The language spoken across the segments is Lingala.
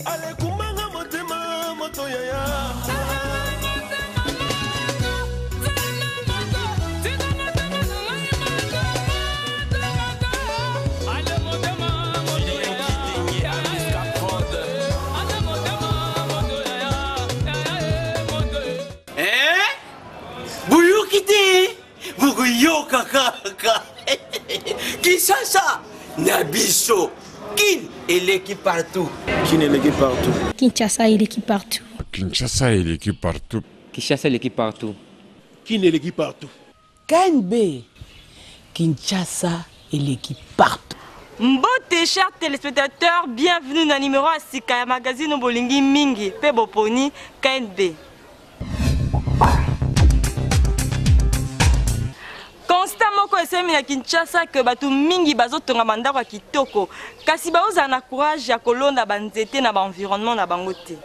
Alekumbanga motema moto yaya. Eh? Boyoki te bokoyoka kaka Kinshasa na biso Kin eleki partout. Kin eleki partout. Kinshasa eleki partout. Kinshasa eleki partout. Kinshasa eleki partout. Kin eleki partout. KNB Kinshasa eleki partout. Mbote chers téléspectateurs, bienvenue na numéro ya sika ya magazine bolingi mingi pe boponi KNB. Constat moko esalemi na Kinshasa que bato mingi bazotonga bandako ya kitoko kasi baozala na courage ya kolonda banzete na baenvironnement na bango te.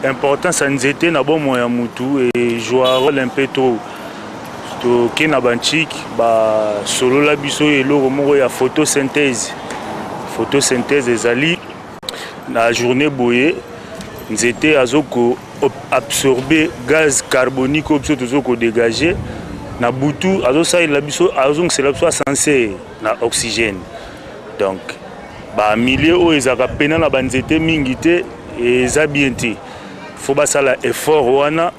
Importance ya nzete na bomoi ya mutu ejoua role un peu trop. Toke na banchik basolola biso eloko moko ya photosynthèse. Photosynthèse ezali na journée boye nzete azoko absorber gaz carbonique oyo biso tozo ko dégager na butu azosalela biso azongisela biso ascenseur na oxygène donc ba milieu oyo ezalaka pena na banzete mingi te eza bien te fo basala effort wana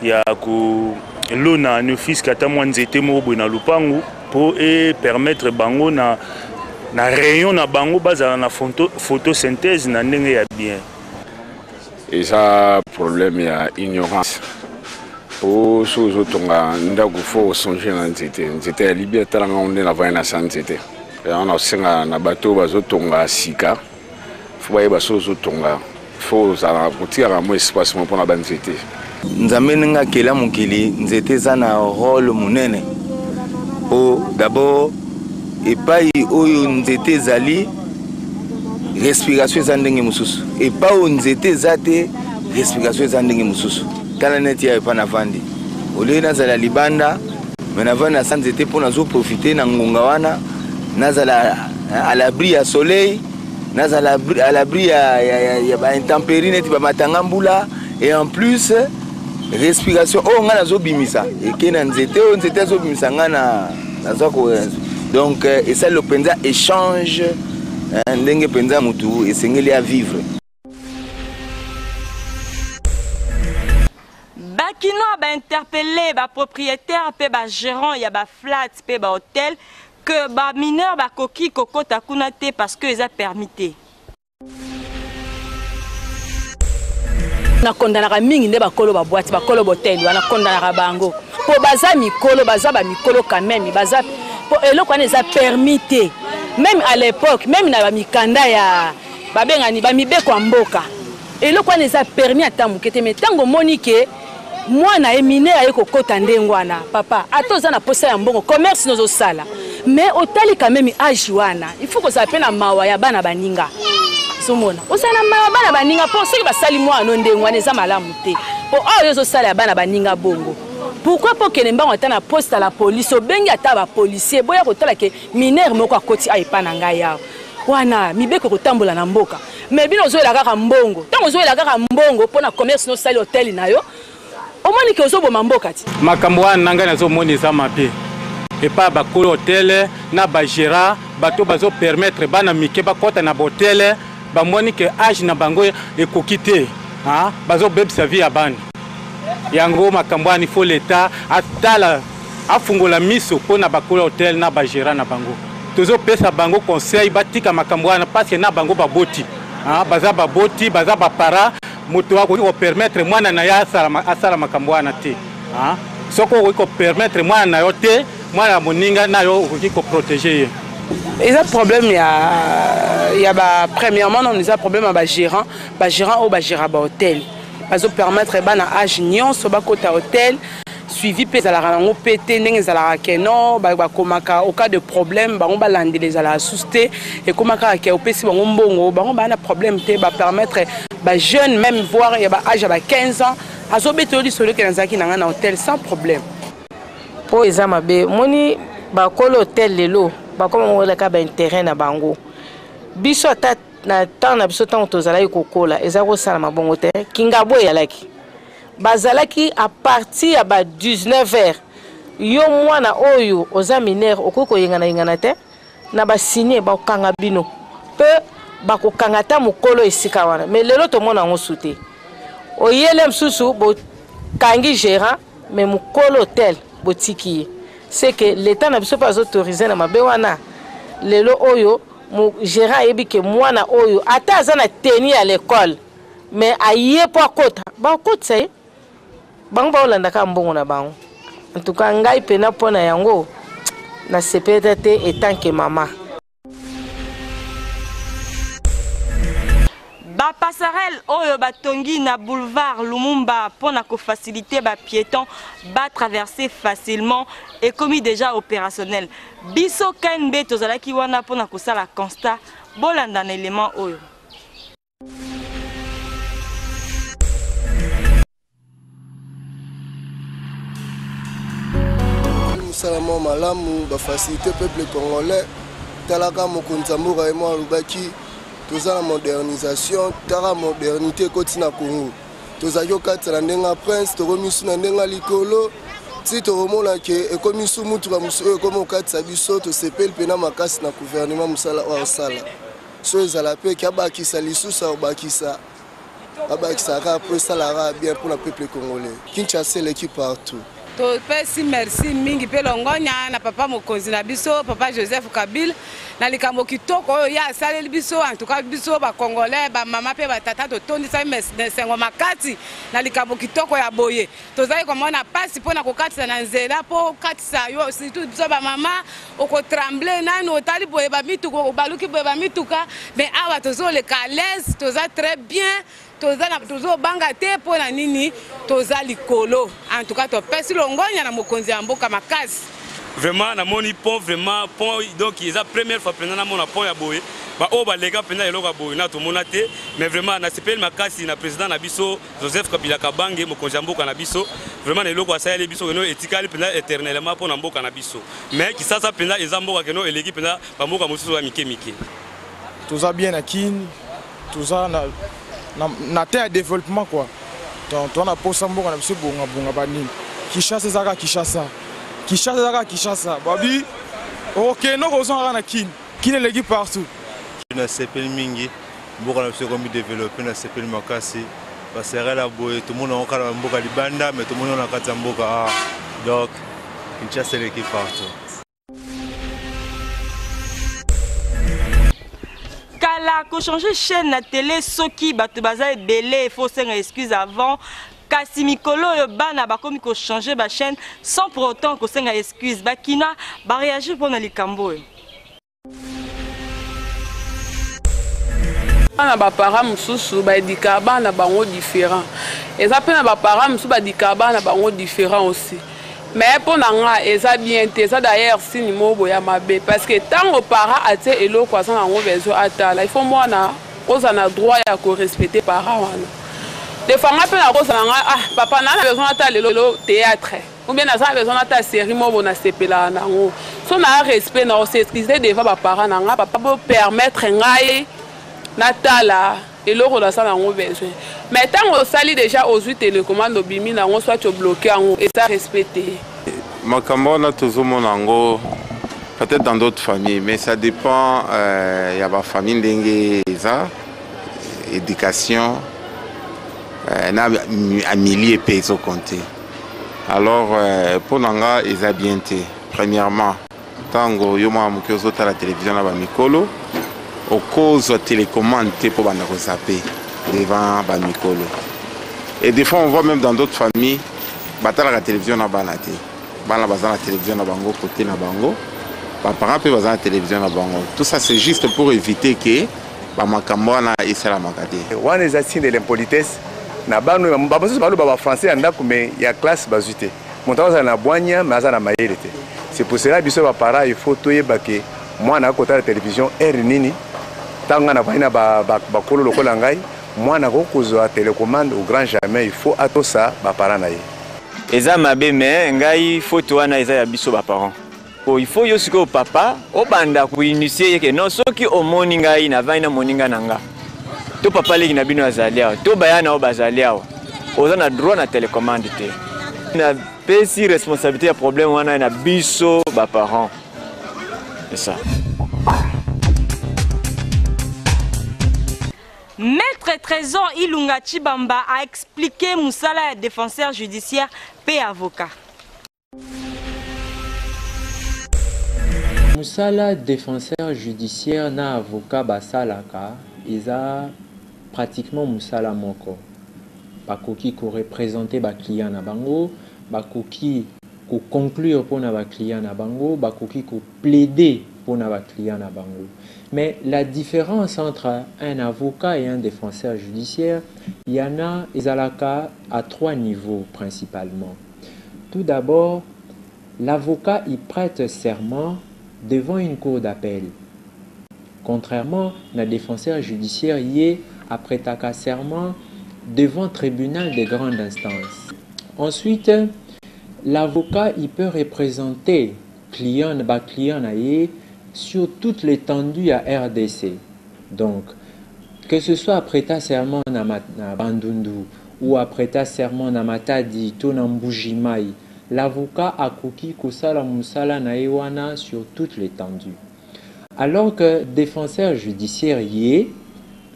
ya kolona ne fiske ata mwa nzete moko boye na lupangu mpo e permettre bango na, na rayon na bango bazala na photosynthèse na ndenge ya bien. Eza problème ya ignorance po soki ozotonga ndako fo osonge na nzete nzete ya libia tala ngango nde navandi na sa nzete yango nakosenga na bato oyo bazotonga sika fo bayeba soki ozotonga fo ozala kotikaka mwa espace moko mpona banzete. Nzambe ndenge akela mokili nzete eza na role monene po d'abord epai oyo nzete ezali respiration eza ndenge mosusu epai oyo nzete eza te respiration eza ndenge mosusu tala neti ya epai navandi olie nazala libanda me navandi na sa nzete mpo nazoprofite na ngonga wana nazala à l'abri ya soleil nazala à l'abri ya, ya, ya, ya baintempérie neti bamatanga mbula et en plus respiration oyo ngai nazobimisa eke na nzete oyo nzete azobimisa ngai na naza ko donc euh, esali mpenza échange ndenge mpenza motu esengeli ya vivre. Ba kinois ba interpeller ba proprietaires pe ba gerants ya ba flats pe ba hotels que ba mineurs bakoki kokota kuna te parce que eza permis te. Na kondanaka mingi nde bakolo ba boîte bakolo botel wana kondanaka bango po baza mikolo baza ba mikolo quand même baza po eloko wana eza permis te meme à l'époque meme na ba mikanda ya babengani ba mibeko ya mboka eloko wana eza permis ata moke te mais ntango omoni ke mwana ye mineur aye kokota ndenge wana papa ata oza na posa ya mbongo commerce nozosala mais otali quand même age wana il faut kozala mpe na mawa ya bana baninga ozomona ozala na mawa bana baninga mpo soki basali mwana no ndenge wana eza malamu te mpo awa yo ozosala ya bana baninga bongo pourquoi mpo okende mbango ata na poste ya la police obengi ata bapolisier boya kotala ke mineur moko akoti awa epa na ngai awa wana mibeko ekotambola na mboka mais bino ozoyela kaka mbongo ntango ozoyela kaka mbongo mpo na commerce nosali hotel na yo omoni ke ozoboma mboka ti makambo wana na ngai nazomona eza mabe epai bakolo hotel na bagera bato bazopermettre bana mike bakɔta na bahotele bamoni ke age na bango ekoki te bazobebisa vie ya bana yango makambo wana ifo leta atala afungola miso mpo na bakolo hotel na bagera na bango tozopesa bango conseil batika makambo wana parce na bango baboti baza baboti baza bapara moto akoki kopermettre mwana na ye asala makambo wana te soki okoki kopermettre mwana na yo te mwana ya moninga na yo okoki koprotege ye eza problème ya ya ba premièrement non eza problème ya ba gérant ba gérant oyo ba gérant ba hôtel bazo permettre bana âge nyonso bakota hôtel suivi mpe ezalaka nango mpe te ndenge ezalaka ke non bakomaka au cas de problème bango balandela ezalaka susu te ekoma kaka ke opesi bango mbongo bango baa na problème te bapermettre bajeune même voir ya baage ya ba 15 ans azobeta yo lisolo ke nazalaki na ngai na hôtel sans problème mpo eza mabe omoni bakolo hotel lelo bakoma molaka bainteret na bango. Biso ata na temps na biso ntango tozalaki kokola eza kosalama bongo te. Kingabo eyalaki, bazalaki à partir ya ba 19 heures. Yo mwana oyo oza mineur okoki koyengana-yengana te na basigne, bakokanga bino mpe bakokanga ata mokolo esika wana. Mais lelo tomona yango su te. Oyele mosusu bokangi gérant, mais mokolo hotel botiki ye. C'est que l'état na biso mpe azoautorize na mabe wana. Lelo oyo gérant ayebi ke mwana oyo ata aza na tenue ya l'école, mais aye mpo akota, bakotisa ye. Bango baolanda kaka mbongo na bango. En tout cas ngai mpena mpo na yango nasepeleta te etanke mama. Bapasserelle oyo batongi na boulevard Lumumba mpo na kofacilite bapiéton batraverse facilement ekomi déjà opérationnel. Biso KNB tozalaki wana mpo na kosala constat. Bolanda na élément oyo. Mosala mwa malamu, bafacilité peuple congolais. Talaka mokonzi ya mboka ye mwa alobaki toza na modernisation. Taka modernité ekoti na Congo. Tozalaki kokatisa na ndenge ya prince, tokomi su na ndenge ya likolo ti tokomona ke ekomi su mutuka mosusu oyo ekomi kokatisa biso. Tosepeli mpena makasi na gouvernement, mosala oyo asala. So ezala mpe ke abakisa lisusu, akobakisa, abakisaka kaka mpo esalaka bien mpona peuple congolais. Kinshasa eleki partout. Topesi merci mingi mpe longonya na papa mokonzi na biso, papa Joseph Kabila, na likambo kitoko oyo ye asaleli biso. En tout cas biso bacongolais, bamama mpe batata, totondisami na esengo makasi na likambo kitoko ya boye. Tozali komona mpasi mpo na kokatisa na nzela, mpo okatisa yo, surtout biso bamama, okotremble nanu, otali boye bamituka, obaluki boye bamituka. Mais awa tozoleka à l'aise, toza très bien, tozobanga te. Mpo na nini? Toza likolo. En tout cas topesi longonya na mokonzi ya mboka makasi. Vraiment namoni pont, vraiment pont, donc eza première fois mpenza namona pont ya boye. Baoyo baleka mpenza eloko ya boye na tomona te. Mais vraiment nasepeli makasi na président na biso Joseph Kabila Kabange, mokonzi ya mboka na biso. Vraiment na eloko asaleli biso keno etikali mpenza éternellement mpo na mboka na biso. Mais Kisasa mpenza eza mboka keno eleki mpenza bamboka mosusu ya mike mike. Toza bien na Kin, toza na te ya développement quoi. Donc toza na posa mboka na biso ebongabonga banini. Kinshasa eza kaka Kinshasa, Kinshasa eza kaka Kinshasa. Babi okende okozonga kaka na Kin. Kin eleki partout. Nasepeli mingi, mboka na biso ekomi développe. Nasepeli makasi. Passerelle ya boye tomona yango kaka na mboka libanda, mais tomoni yango na kati ya mboka. Ah, donc Kinshasa eleki partout. Kala kochange chaîne na télé soki bato baza ebele, faut osenga excuse avant. Kasi mikolo oyo bana bakomi kochange bachaîne sans pour autant kosenga excuse. Bakina baréagir mpona likambo oyo. Bana, baparent mosusu baedikaka bana bango différent. Eza mpe na baparent mosusu badikaka bana bango différent aussi. Mais mpo na nga eza bien te. Eza d'ailleurs signe moko boye ya mabe, parce que ntango parent atie eloko aza nango besoin atala, il faut mwana oza na droit ya korespecte parent wana. Des fois nga mpe nakozala nga: "Ah papa, naa na besoin ata lelo théâtre ou bien naza na besoin nata série moko boye nasepelaka nango." So na respect na os'excuse devant baparent na nga: "Papa, bopermettre ngai natala eloko naza nango besoin." Mais ntango osali déjà, ozwi télécommande, obimi nango, soit obloke yango, eza respect te. Makambo wana tozomona yango peut-être dans d'autres familles, mais ça dépend ya bafamille ndenge eza, éducation na milieu mpe ezocompte. Alors mpo na nga eza bien te. Premièrement, ntango yo mwana moke ozotala télévision na bamikolo, okozwa télécommande te mpo banda kozape devant bamikolo. Et des fois on voit même dans d'autres familles, batalaka télévision na bana te. Bana baza na télévision na bango côté na bango, baparent mpe baza na télévision na bango. Tout ça, c'est juste pour éviter ke bamakambo wana esalamaka te. Wana eza signe de l'impolitesse na bana oyo. Bamosusu baloba bafrançais ya ndako, mais ya classe bazwi te. Moto azala na bwanya, mais aza na mayele te. C'est pour cela biso baparent, il faut toyeba ke mwana akotala télévision heure nini. Ntango ngai navandi na bakolo lokola ngai, mwana akoki kozwa télécommande? Au grand jamais. Il faut atosa baparent na ye. Eza mabe, mais ngai faute wana eza ya biso baparent. Po il faut yo sikoyo papa obanda ko initier ye ke non soki omoni ngai navandi na moninga na nga to papa leki na bino azali awa to baya na yo bazali awa oza na droit na telecommande te. Napesi responsabilité ya problème wana na biso ba parents. C'est ça. Maître Trésor Ilunga Tshibamba a expliqué mosala ya défenseur judiciaire mpe avocat. Musala defenseur judiciaire na avocat basalaka eza pratiquement musala moko. Bakoki ko representer ba clients na bango, bakoki ko conclure pona ba clients na bango, bakoki ko plaider pona ba clients na bango. Mais la difference entre un avocat et un defenseur judiciaire, yana ezalaka à trois niveaux principalement. Tout d'abord, l'avocat y prête serment devant une cour d'appel. Contrairement na défenseur judiciaire ye apretaka serment devant tribunal de grande instance. Ensuite, l'avocat il peut représenter client ba client na ye sur toute l'étendue ya RDC. Donc, que ce soit apreta serment na, na Bandundu ou apreta serment na Matadi to na Mbuji-Mayi, l'avocat akoki kosala mosala na ye wana sur toute l'étendue. Alors que défenseur judiciaire ye,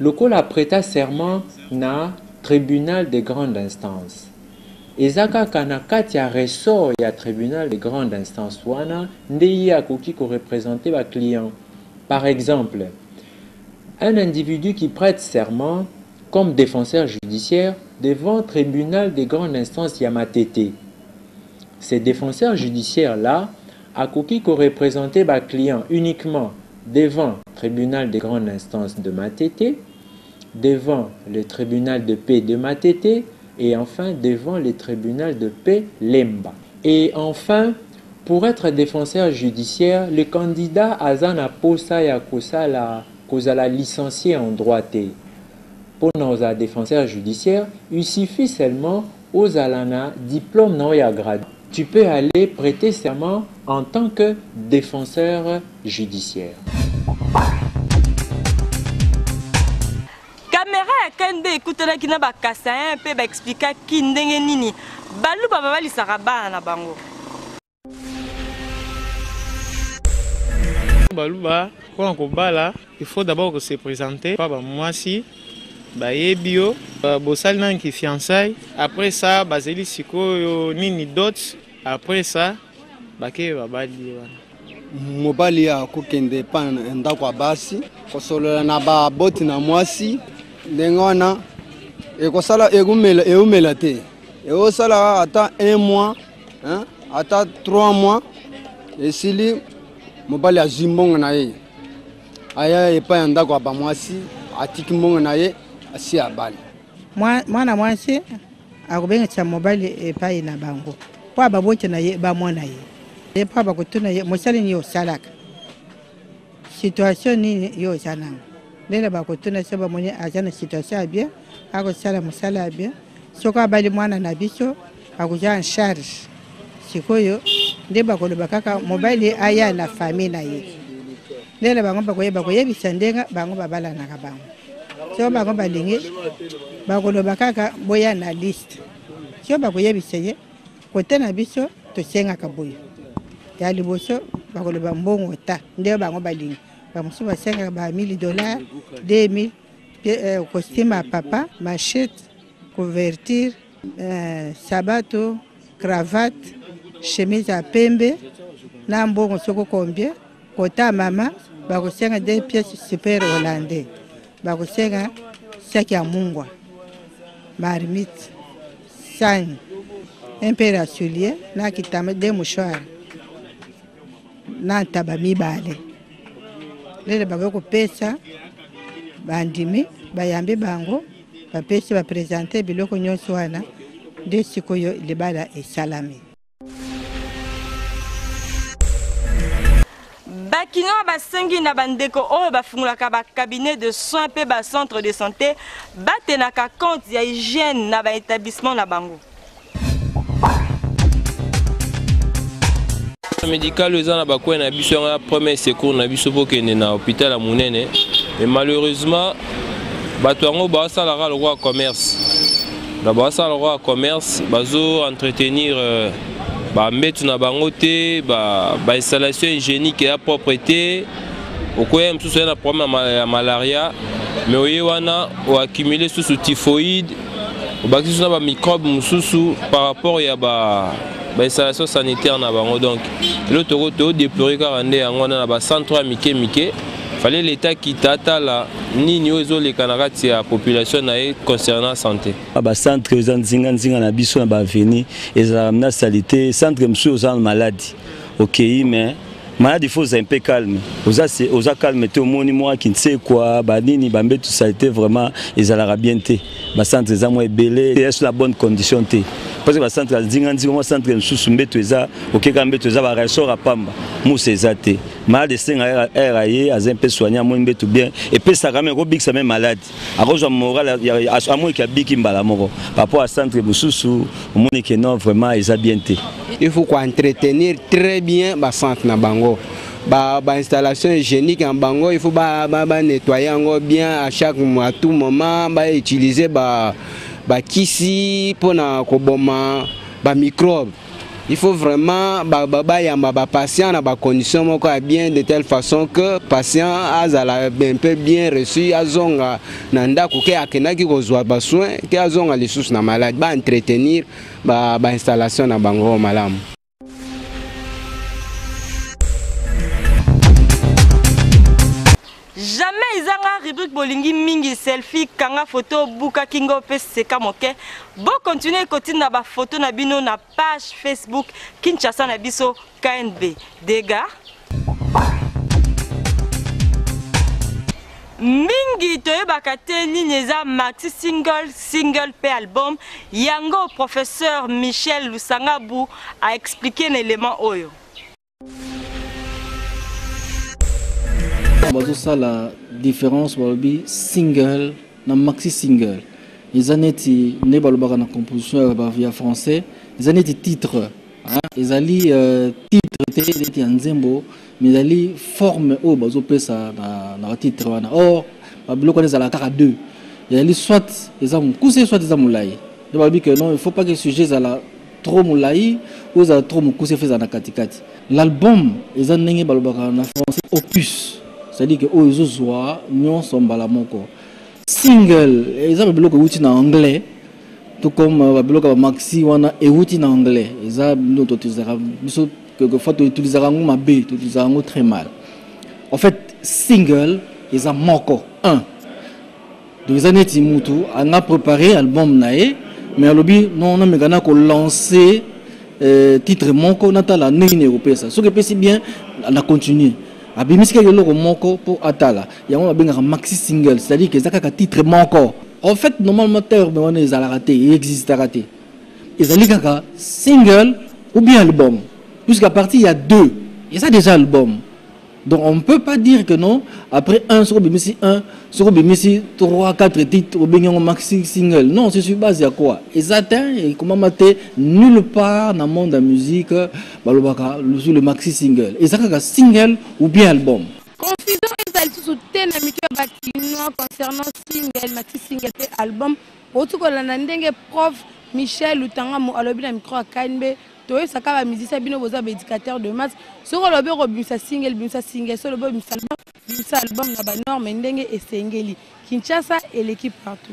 lokola apreta serment na tribunal de grande instance, eza kaka na kati ya ressort ya tribunal de grande instance wana nde ye akoki ko representer ba clients. Par exemple, un individu qui prête serment comme défenseur judiciaire devant tribunal de grande instance ya Matete. Ces défenseurs judiciaires-là akoki ko représenter ba clients uniquement devant tribunal de grande instance de Matete, devant le tribunal de paix de Matete et enfin devant le tribunal de paix Lemba. Et enfin, pour être défenseur judiciaire, le candidat aza na posa ya kosala kozala licencié en droit te. Pona ozala défenseur judiciaire, il suffit seulement ozala na diplôme na yo ya grade. Tu peux aller prêter serment en tant que défenseur judiciaire. Camera ya KNB ekutanaki na ba Kasaïens mpe ba explikaki ndenge nini Baluba babalisaka bana na bango. Baluba mpona kobala il faut d'abord ko se présenter pa ba mwasi bayebi yo bosali nani ki fiançailles après ça bazeli sikoyo nini dot après ça bake babali ye wana. Mobali akokende epai na ndako ya basi kosolola na baboti na mwasi ndenge wana ekosala eumela eumela te ekosala ata un mois hein, ata trois mois esili mobali azwi mbongo na ye aya epai ya ndako ya bamwasi atiki mbongo na ye asi abali mwana mwasi akobengisa mobali epai na bango mpo baboti na ye bamona ye ye mpo bakotuna ye mosali nini osalaka situation nini yo oza nango ndenge bakotuna so bamoni aza na situation ya bien akosala mosala ya bien soki abali mwana na biso akozwa en charge sikoyo nde bakoloba kaka mobali aya na famille na ye ndenge na bango bakoyeba koyebisa ndenge bango babalanaka bango soki bango balingi bakoloba kaka boya na liste soki bakoyebisa ye kote na biso tosengaka boye ya liboso bakoloba mbongo ta nde bango balingi bamosusu basengaka ba 1000 dollar 2000 eh, costume ya papa machete couverture eh, sabato cravate chemise ya pembe na mbongo soko combien kota mama bakosenga de pièce super hollandais bakosenga saki ya mungwa marmite sani un paire ya soulier na kitamba de mouchoir na ntaba mibale lele bakoki kopesa bandimi bayambi bango bapesi bapresente biloko nyonso wana nde sikoyo libala esalami Bakinois basengi na bandeko oyo bafungolaka ba cabinet de soins mpe ba centre de santé batenaka compte ya hygiène na ba établissement na bango. Médical oyo eza na bacoin na biso, yango ya premier secours na biso mpo okende na hôpital ya monene, mais malheureusement bato yango baosalaka lokola commerce, na baosala lokola commerce, bazo entretenir bambetu na bango te, bainstallation hygiénique ya propre te. Okoya mosusu oya na problème ya malaria, mais oye wana oaccumule susu typhoïde, obakisi susu na bamicrobe mosusu par rapport ya ba bainstallation sanitaire na bango. Donc eloko todéplore kaka nde yango wana, na bacentre ya mike mike, fallait l'État kita atala nini oyo ezoleka na kati ya population na ye concernant santé. Bacentre eza nzinganzinga na biso na baavenue, ezalaka na salite. Centre mosusu oza na maladi, okei, mais malade, il faut oza un peu calme, oza, oza calme te, omoni mwa kinsekwa banini, bambetu salite, vraiment ezalaka bien te. Bacentre eza mwa ebele, eza sur la bonne condition te, parce que bacentre ya nzinganzinga, mwa centre mosusu mbeto eza okeka, mbeto eza baressort ya pamba, musa eza te. Malade esenga aire aye, aza mpe soigne, amoni mbeto bien, epesaka me ekobikisa me malade, akozwa moral, amoniki abiki mbala moko, par rapport ya centre mosusu omoni ke non, vraiment eza bien te. Il faut koentretenir très bien bacentre na bango, bainstallation hygiénique na bango, il faut banettoyer yango bien à chaque, à tout moment, bautiliser bakisi mpona koboma bamicrobe. Il faut vraiment bayamba bapatient na bacondition moko ya bien, de telle façon que patient azala un peu bien reçu, azonga na ndako ke akendaki kozwa basoin, ke azonga lisusu na malade. Baentretenir bainstallation ba na bango malamu. Jamais ezanga rubrique bolingi mingi, selfie, kanga photo, buka kingo mpe seka moke. Bokontinue kotinda bafoto na bino na page Facebook Kinshasa na biso KNB. Dega mingi toyebaka te nini eza maxi single, single mpe album. Yango professeur Michel Lusangabu aexplike na élément oyo. Bazosala différence, balobi single na maxi single eza neti nde balobaka na composition ya français, eza neti titre, hein? Ezali titre te neti ya nzembo, mais ezali forme oyo bazopesa na batitre wana. Or babiloko wana ezalaka kaka deux, ezali soit eza mokuse, soit eza molai. Nde balobi que non, il faut pas que sujet ezala trop molai oyo ezala trop mokuse, fe ezala na katikati. L'album eza ndenge balobaka na français opus, c'est-à-dire que oyo ezozwa nyonso mbala moko. Single eza babiloko euti na anglais, tout comme babiloko ya bamaxi wana euti na anglais. Eza bino toutilisaka biso quelquefois, toutilisaka yango mabe, toutilisaka yango très mal. En fait, single eza moko, un. Donc eza neti mutu anga préparé album na ye, mais alobi non, nameka na kolancer titre moko, natala ndenge nini ekopesa. Soki epesi bien, na continue. Abimisi kaka eloko moko mpo atala, yango babengaka maxi single, c'est-à-dire que eza kaka titre moko. En fait, normalement terme wana ezalaka te, existaka te, ezali kaka single ou bien album, puisqu'à partir ya deux eza déjà album. Donc on ne peut pas dire que non, après un, soko bimisi un, soko bimisi 3, 4 titres, obengi yango maxi single. Non, c'est sur base ya quoi? Eza te, ekomama te nulle part na monde ya musique, balobaka sur le maxi single. Eza kaka single ou bien album. Confusion eza lisusu te na mito ya bakinois concernant single, maxi single mpe album. Outi kolanda ndenge prof Michel Lutangamu alobi na micro ya KNB. Toyebisaka bamusicien, bino boza baéducateur de masse, soki olobi okobimisa single, bimisa single, soki olobi obimisa album, bimisa album na banorme ndenge esengeli. Kinshasa eleki partout.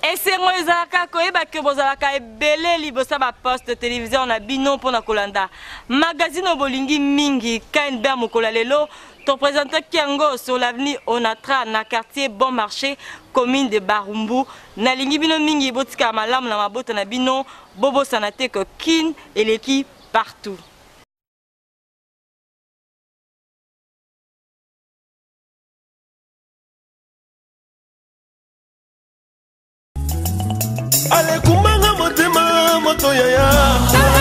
Esengo ezalaka koyeba ke bozalaka ebele liboso ya baposte télévision na bino mpona kolanda magazine oyo bolingi mingi, KNB ya mokolo ya lelo. Topresentaki yango sur l'avenue Onatra na quartier Bon Marché, commune de Barumbu. Nalingi bino mingi, botikala malamu na mabota na bino, bobosana te ke Kin eleki partout. Alekumbanga motema moto yaya.